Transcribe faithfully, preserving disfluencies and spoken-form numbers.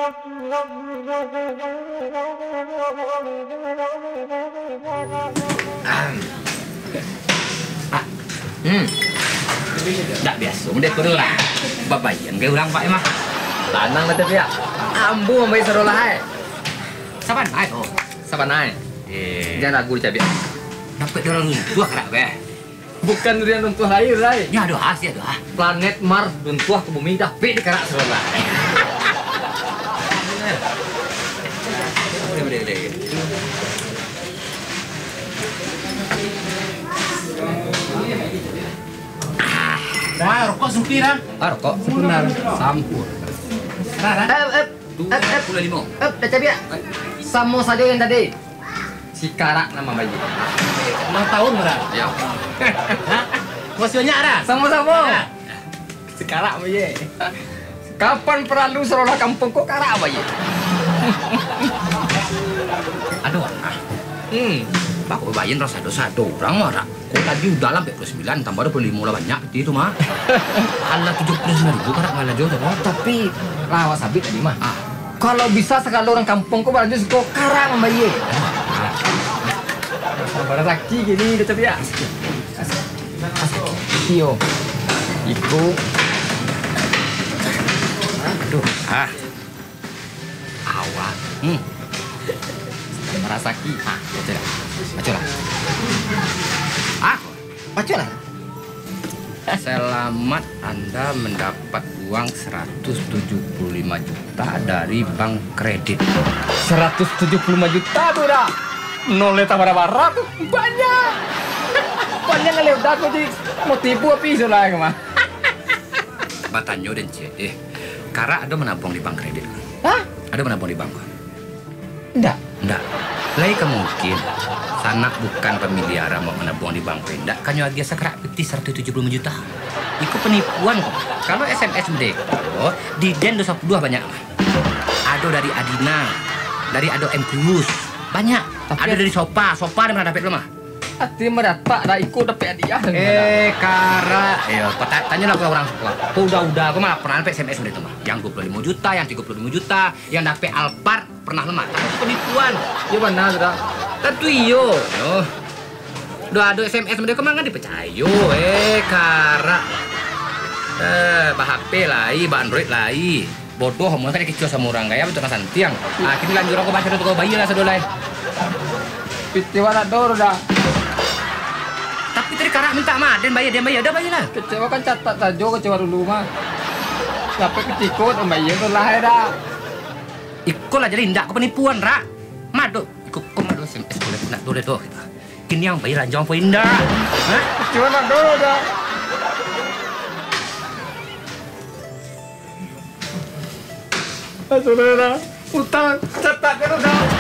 Ah. Hmm. Dak biaso, deh, ko lah. Babayia ka urang, Pak, mah. Tanang lah, tapi, ya. Ambo mambayia sadolah, ai. Sabanai, oh. Sabanai. Eh. Jan ragu dicabiak. Dapek dari urang runtuah karak, beh. Bukan dari urang runtuah lahia, ai. Nyo ado ha, sia ado ha. Planet Mars runtuah ka bumi, dapek di karak sadolah. Boleh, boleh, boleh. Dah, rokok suki dah. Ah, rokok. Sampun. Dah, dah. Eh, eh, eh, eh, eh, dah cabiak. Samo sajo yang tadi. Si karak nan mambayia. Ulang tahun, dah. Ya. Hah? Masih banyak, dah? Samo-samo. Dah. Si karak mambayia. Kapan paralu sadolah kampuang ko karak mambayia. Aduh, ah. Hmm. Bako bayin rasa dosa ado urang, Rak. Ko tadi udah lah ampek puluah sambilan, tambah duo puluah limo lah banyak piti tu, mah. Alah tujuah puluah sambilan ribu karak malah jo tu, mah. Tapi, lah awak sabik tadi, mah. Ah. Kalau bisa sagalo urang kampuang ko balanjo siko karak mambayia. Ah. Sabar laki kini, dah cabiak. Iyo. Iko. Aduh, ah. Awak. Hmm. Marasaki. Ah, bacolah. Bacolah. Ah, bacolah. Selamat, Anda mendapat uang seratus tujuh puluh lima juta dari bank kredit. Seratus tujuh puluh lima juta tu dah. Nol letak bara-bara tu. Banyak. Banyak ngalih udah tu, Cik. Mau tipu api sudah, mah. Batanyo den ciek, eh. Karak ado manabuang di bank kredit? Hah? Ado manabuang di bank ko? Ndak. Ndak. Lai ka mungkin, sanak bukan pamiliaran mau manabuang di bank ko, ndak ka nyo agiah sakarak pitih saratuih tujuah puluah limo juta. Iko panipuan ko. Kalau S M S mode ko, di den duo sapuluah banyak mah. Ado dari Adina, dari ado Empius, banyak. Tapi ado dari Sopa, Sopa den pernah dapek lo mah. Ati maratak dah, iko dapek hadiah. Eh, karak. Yo, pata-, tanyolah ka urang siko. Ko udah-udah, ko mah pernah dapek S M S dari tu mah. Yang duo puluah limo juta, yang tigo puluah limo juta, yang dapek Alphard pernah lo mah. Tapi itu penipuan. Iyo bana tu dah. Tantu iyo. Yo. Udah ado S M S dari ko mah kan dipercayo. Eh, karak. Eh, ba-H P lai, ba-Android lai. Bodoh, mun kan dikecoh samo urang, gaya batua santiang. Ah, kini lanjut aku baco tu, kau bayia lah sado lai. Piti awak nak dor dah. Tapi tadi karak mintak mah, den bayia, den bayia, dah bayia lah. Kecewa kan catat sajo, kecewa dulu mah. Sampai pitih ko, den bayia tu lah, dah. Iko lah jadi indak ko penipuan, Rak. Mado, iko ko mado S M S ko nak dor tu. Kini ang bayia lanjang apo indak? Hah? Kecewa nak dor dah. Ah, saudara, utang catat kan udah.